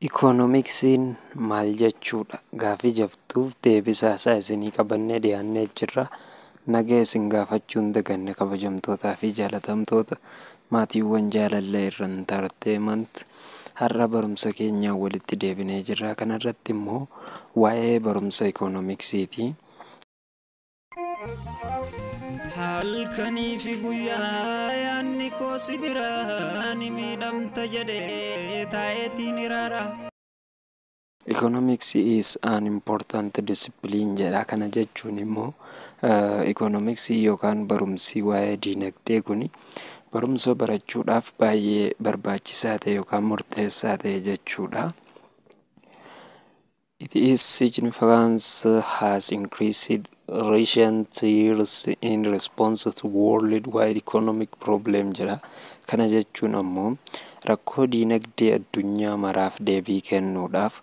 Ikoonomiksiin maal jechuudha? Gaaffii jettuuf deebisaa isaa isinii qabannee dhiyaannee jirra. Nagaa isin gaafachuu hin daganne, kabajamtootaa fi jaalatamtoota maatiiwwan jaalallee irra entertainment. Har'a barumsa keenyaan walitti deebinee jirra. Kanarratti immoo waa'ee barumsa ikoonomiksiiti. Halkanii fi guyyaa yaadni koo si biraa ni miidhamta jedhee taa'eetiin iraara. "Economics is an important discipline" jedha. Kana jechuun immoo ikoonomiksii yookaan barumsi waa'ee diinagdee kuni barumsa barachuudhaaf baay'ee barbaachisaa ta'e yookaan murteessaa ta'e jechuudha. Its significance has increased recent years in response to worldwide economic problem jedha. Kana jechuun ammoo rakkoo diinagdee addunyaa maraaf deebii kennuudhaaf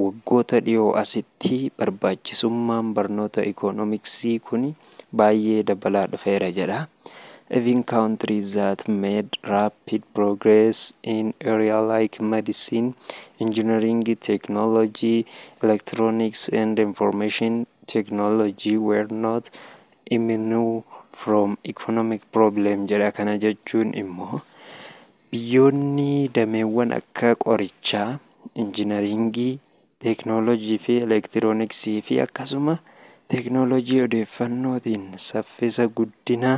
waggoota dhiyoo asitti barbaachisummaan barnoota ikoonomiksii kun baay'ee dabalaa dhufeera jedha. Even countries that made rapid progress in area like medicine, engineering, technology, electronics and information technology were not immune from economic problem jedha. Kana jechuun immoo biyyoonni dameewwan akka qorichaa, injiinaringii, teeknooloojii fi elektirooniksii fi akkasuma teeknooloojii odeeffannootiin saffisa guddinaa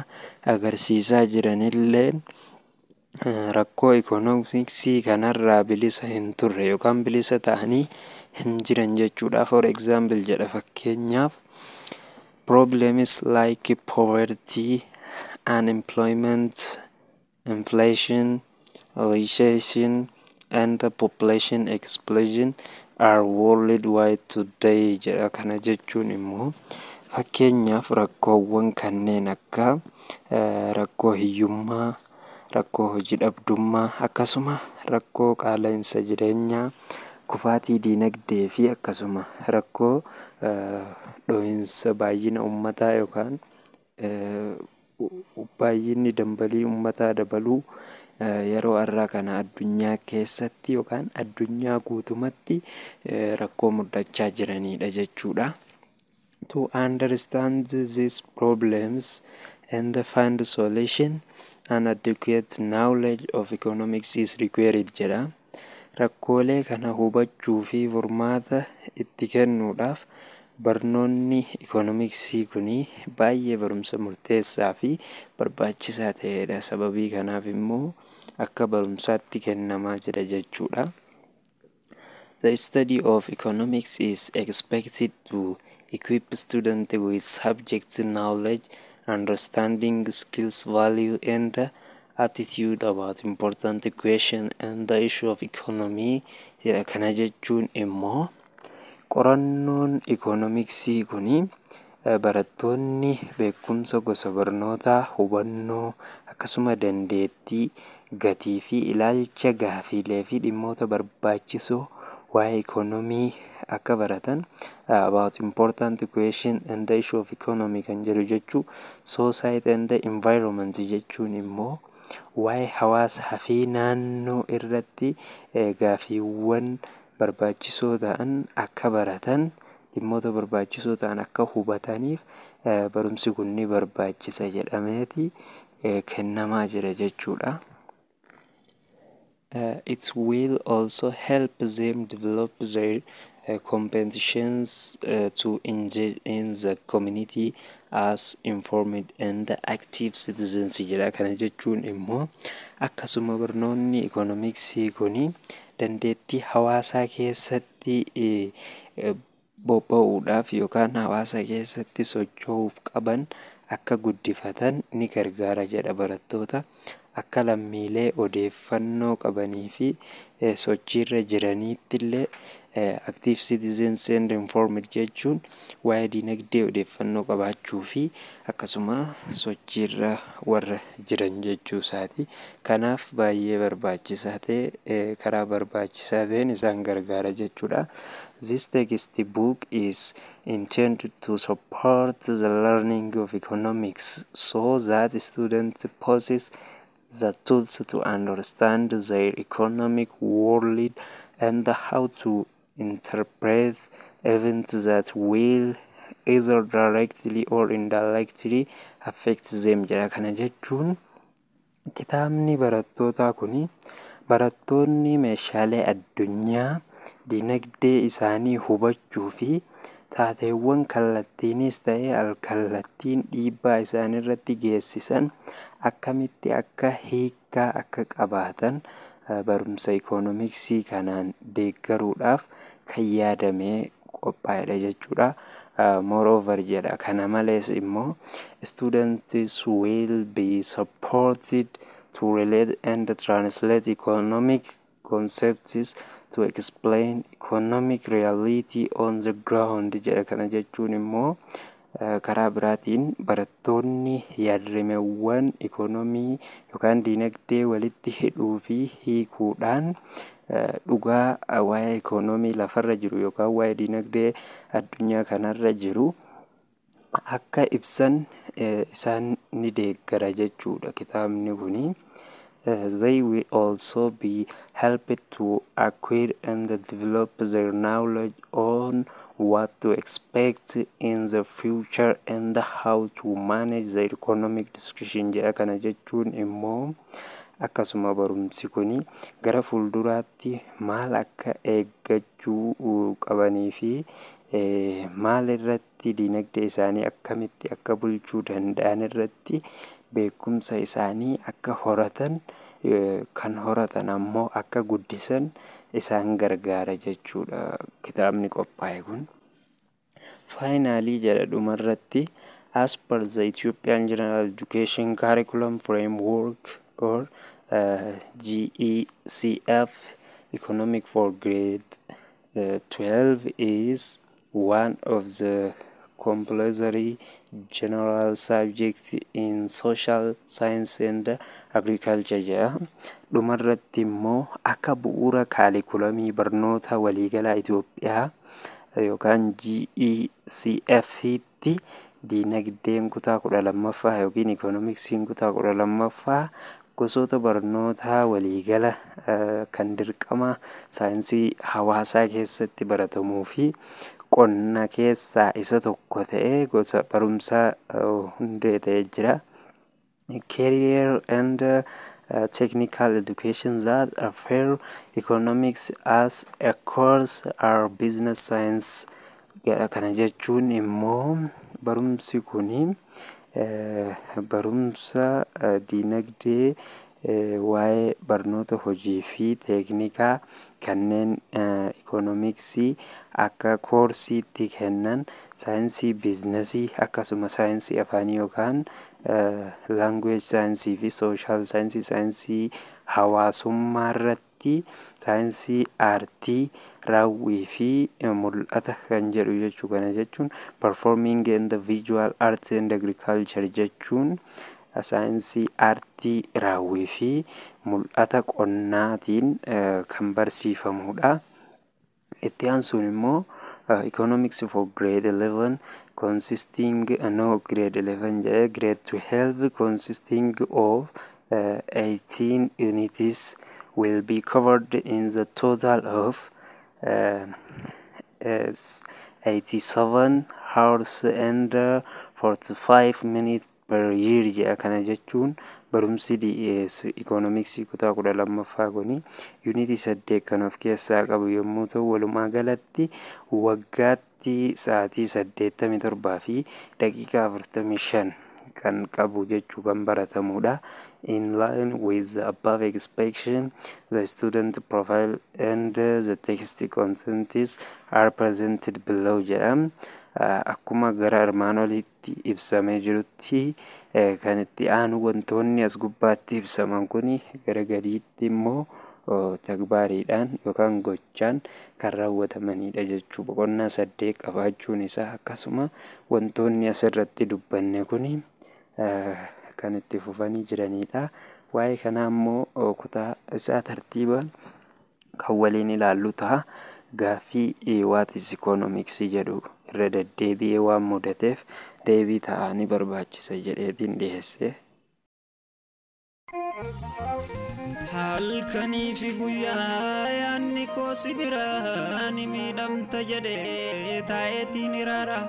agarsiisaa jiranillee rakkoo ikoonomiksii kanarraa bilisa hin turre yookaan bilisa ta'anii hin jiran jechuudha. "For example" jedha, fakkeenyaaf, "problems like poverty, unemployment, inflation, recession and population explosion are worldwide today" jedha. Kana jechuun immoo fakkeenyaaf rakkoowwan kanneen akka rakkoo hiyyummaa, rakkoo hojii dhabdummaa, akkasuma rakkoo qaala'insa jireenyaa, kufaatii diinagdee fi akkasuma rakkoo dhohiinsa baay'ina uummataa yookaan baay'inni dambalii uummataa dabaluu yeroo har'aa kana addunyaa keessatti yookaan addunyaa guutumatti rakkoo mudachaa jiranidha jechuudha. "To understand these problems and find solution, an adequate knowledge of economics is required" jedha. Rakkoolee kana hubachuu fi furmaata itti kennuudhaaf barnoonni ikoonomiksii kun baay'ee barumsa murteessaa fi barbaachisaa ta'edha. Sababii kanaaf immoo akka barumsaatti kennamaa jira jechuudha. "The study of economics is expected to equip students with subject knowledge, understanding, skills, value and attitude about important question and the issue of economy" jedha. Kana jechuun immoo qorannoon ikoonomiksii kun barattoonni beekumsa gosa barnootaa, hubannoo, akkasuma dandeettii, gatii fi ilaalcha gaafiilee fi dhimmoota barbaachisoo waa'ee ikoonomii akka baratan, about important question and the issue of economy kan jedhu jechuu, society and the environment jechuun immoo waa'ee hawaasaa fi naannoo irratti gaafiiwwan barbaachisoo ta'an akka baratan, dhimmoota barbaachisoo ta'an akka hubataniif barumsi kun ni barbaachisa jedhameeti kennamaa jira jechuudha. It will also help them develop their competence to engage in the community as informed and active citizens" jedha. Kana jechuun immoo akkasuma barnoonni ikoonomiksii kun dandeettii hawaasaa keessatti bobba'uudhaaf yookaan hawaasa keessatti socho'uuf qaban akka guddifatan ni gargaara jedha barattoota. Akka lammiilee odeeffannoo qabanii fi sochiirra jiraniitti illee, active citizens and informed jechuun waa'ee dinagdee odeeffannoo qabaachuu fi akkasuma sochiirra warra jiran jechuu isaati. Kanaaf baay'ee barbaachisaa ta'e, karaa barbaachisaa ta'een isaan gargaara jechuudha. "This textbook is intended to support the learning of economics so that students possess the tools to understand their economic world and and how to interpret events that will either directly or indirectly affect them jedha. Kana jechuun kitaabni barattootaa kun barattoonni meeshaalee addunyaa dinagdee isaanii hubachuu fi taateewwan kallattiinis ta'e alkallattiin dhiibbaa isaan irratti geessisan akkamitti akka hiikkaa akka qabaatan barumsa ikoonomiksii kanaan deeggaruudhaaf kan yaadamee qophaa'edha jechuudha. Moreover jedha, kana malees immoo, students will be supported to relate and translate economic concepts to explain economic reality on the ground jedha. Kana jechuun immoo karaa biraatiin barattoonni yaadrimeewwan ikoonomii yookaan dinagdee walitti hidhuu fi hiikuudhaan dhugaa waa'ee ikoonomii lafarra jiru yookaan waa'ee dinagdee addunyaa kanarra jiru akka ibsan isaan ni deeggara jechuudha kitaabni kuni. They will also be helped to acquire and develop their knowledge on what to expect in the future and how to manage their economic decision jedha. Kana jechuun immoo akkasuma barumsi kun gara fuulduraatti maal akka eeggachuu qabanii fi maal irratti dinagdee isaanii akkamitti akka bulchuu danda'an irratti beekumsa isaanii akka horatan, kan horatan ammoo akka guddisan isaan gargaara jechuudha kitaabni qophaa'e kun. Finally jedha, dhumarratti, as per the Ethiopian General Education Curriculum Framework or GECF, Economic for grade 12 is one of the compulsory general subjects in social science and agriculture jedha. Dhumarratti immoo akka bu'uura kaarikulamii barnoota waliigalaa Itoophiyaa yookaan GECF tti diinagdeen kutaa 12ffaa yookiin ikoonomiksiin kutaa 12ffaa gosoota barnootaa waliigala kan dirqama saayinsii hawaasaa keessatti baratamuu fi qonna keessaa isa tokko ta'ee gosa barumsaa hundee ta'ee jira. Career and technical education that offer economics as a course are business science jedha. Kana jechuun immoo barumsi kuni barumsa diinagdee waa'ee barnoota hojii fi teeknikaa kanneen ikoonomiksii akka koorsiitti kennan saayinsii biizinasii, akkasuma saayinsii afaanii yookaan language science fi social science, saayinsii hawaasummaa irratti, saayinsii aartii raawwii fi mul'ata kan jedhu jechuu. Kana jechuun performing and visual arts and agriculture jechuun saayinsii aartii raawwii fi mul'ata qonnaatiin kan barsiifamudha. Itti aansuun immoo economics for grade 11 consisting, no, grade 11 jedhee, grade 12 consisting of 18 units will be covered in the total of 87 hours and 45 minutes per year jedha. Kana jechuun barumsi ikoonomiksii kutaa 12ffaa kun yuunitii 8 kan of keessaa qabu yommuu ta'u, walumaa galatti waggaatti sa'aatii 87 fi daqiiqaa 45 kan qabu jechuu kan baratamudha. In line with the above expectation, the student profile and the text contents are presented below jedha. Akkuma gara armaan olitti ibsamee jirutti, kan itti aanu wantoonni as gubbaatti ibsaman kun gara gadiitti immoo tagbaariidhaan yookaan gochaan kan raawwatamanidha jechuu. Boqonnaa 8 qabaachuun isaa akkasuma wantoonni asirratti dubbanne kun kan itti fufanii jiranidha. Waa'ee kanaa immoo kutaa isaa tartiibaan kan waliin ilaallu ta'a. Gaaffii "What is economics?" jedhu irra deddeebi'ee waan mudateef deebii ta'aa ni barbaachisa jedheetiin dhiyeesse. Halkanii fi guyyaa yaadni koo si biraa ni miidhamta jedhee taa'eetiin iraara.